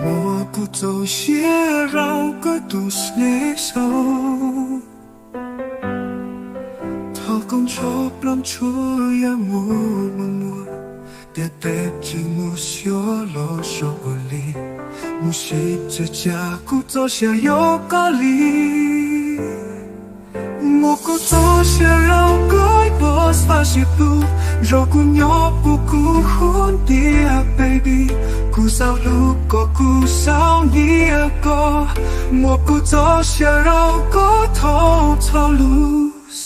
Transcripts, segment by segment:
Muab kuv txoj sia rau koj tus hleb sau. Thov koj nrho plaub tshuaj yam muaj muaj muaj, tias peb tsis muaj xyov los xyov ua li, mus sib txawv cas kuv txoj sia yuav koj li. Muab kuv txoj sia rau koj, ib puas faj sib hlub, nrog kuv nyob puag kuv hauv ntiaj baby. Kuv xav hlub koj, kuv xav nyiam koj, muab kuv txoj sia rau koj, thov txhob lus.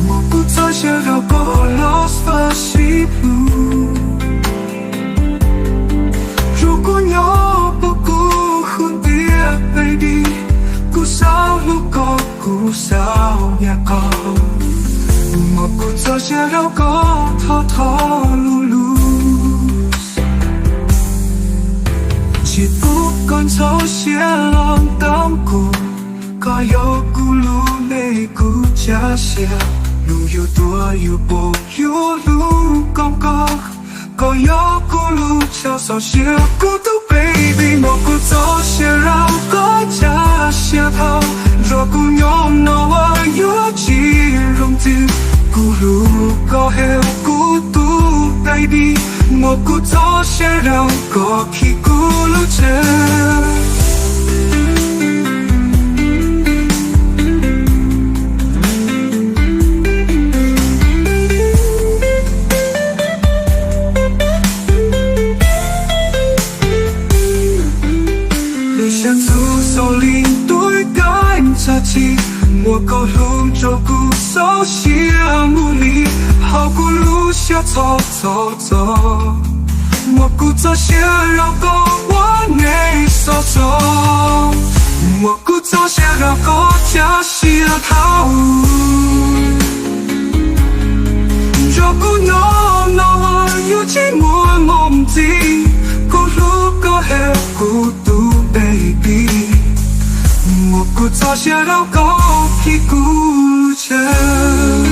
Muab kuv txoj sia rau koj los faj sib hlub, nrog kuv nyob puag kuv hauv ntiaj baby. Kuv xav hlub koj, kuv xav nyiam koj, muab kuv txoj sia rau koj, thov thov lus lus. Tsis pub koj ntxhov siab los ntawm kuv, koj yog kuv lub neej kuv tsav sia, lub yus tuag yus poob yus hlub koob koj, koj yog kuv lub chaw xauj sia, kuv tus baby. Muab kuv txoj sia rau koj tsav sia thaum, nrog kuv nyob no ua yuav tsis zoo twg, kuv hlub koj heev kuv tus baby. Muab kuv txoj sia rau koj, khi kuv lub tsev. Lub siab ntxub xaus li ntuj kaim txhaj txhij, muab koj hlub rau kuv xauj sia mus li, hauv kuv lub siab txhov txhov txog. Muab kuv txoj sia rau koj ua neej xauj xauj, muab kuv txoj sia rau koj tsav sia thaum, nrog kuv nyob no ua yuav tsis muaj moo ntxiv, kuv hlub koj heev kuv tus baby. Muab kuv txoj sia rau koj, khi kuv lub tsev.